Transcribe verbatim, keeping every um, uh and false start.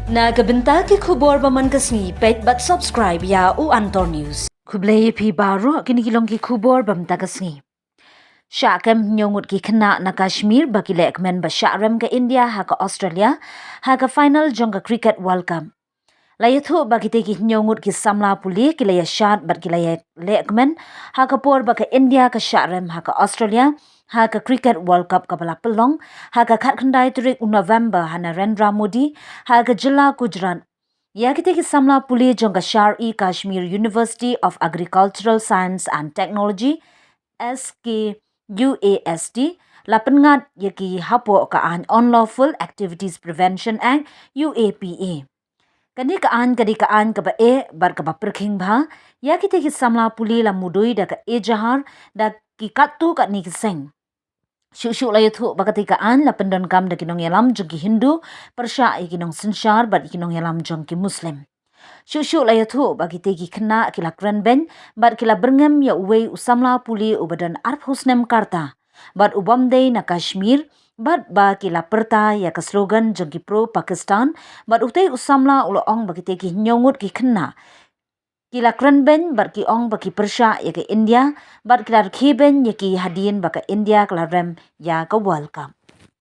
Na ka bynta ki khubor ba man ka sngi, peit bad subscribe ïa u Antor News. Khublei ïa phi baroh, kine ki long ki khubor ba mynta ka sngi. Shah kem hynñiew ngut ki khynnah na Kashmir ba ki lehkmen ba shah rem ka India ha ka Australia ha ka final jong ka Cricket World Cup. La ïathuh ba kitei ki hynñiew ngut ki samla pule ki la ïashad bad ki la ïalehkmen ha ka por ba ka India ka shah rem ha ka Australia ha ka Cricket World Cup kaba la pynlong ha ka khatkhyndai tarik u November ha Narendra Modi ha ka jylla Gujarat. Ïa kitei ki samla pule jong ka Shar-e Kashmir University of Agricultural Science and Technology, S K U A S T, la pynngat ïa ki hapoh ka aiñ Unlawful Activities Prevention Act, U A P A. Kane ka aiñ ka dei ka aiñ kaba eh bad kaba pyrkhing bha ïa kitei ki samla pule la mudui da ka ejahar da ki katto katne ki seng. Shuh shuh la ïathuh ba katei ka aiñ la pyndonkam da ki nongïalam jong ki Hindu pyrshah ïa ki nongsynshar bad ïa ki nongïalam jong ki Muslim. Shuh shuh la ïathuh ba kitei ki khynnah ki la kren beiñ bad ki la byrngem ïa uwei u samla pule uba don arphew snem ka rta bad u bym dei na Kashmir, bad ba ki la pyrta ïa ka slogan jong ki pro Pakistan, bad utei u samla u la ong ba kitei ki hynñiew ngut ki khynnah ki la kren beiñ bad ki ong ba ki pyrshah ïa ka India bad ki la rkhie beiñ ïa ki hadien ba ka India ka la rem ïa ka World Cup.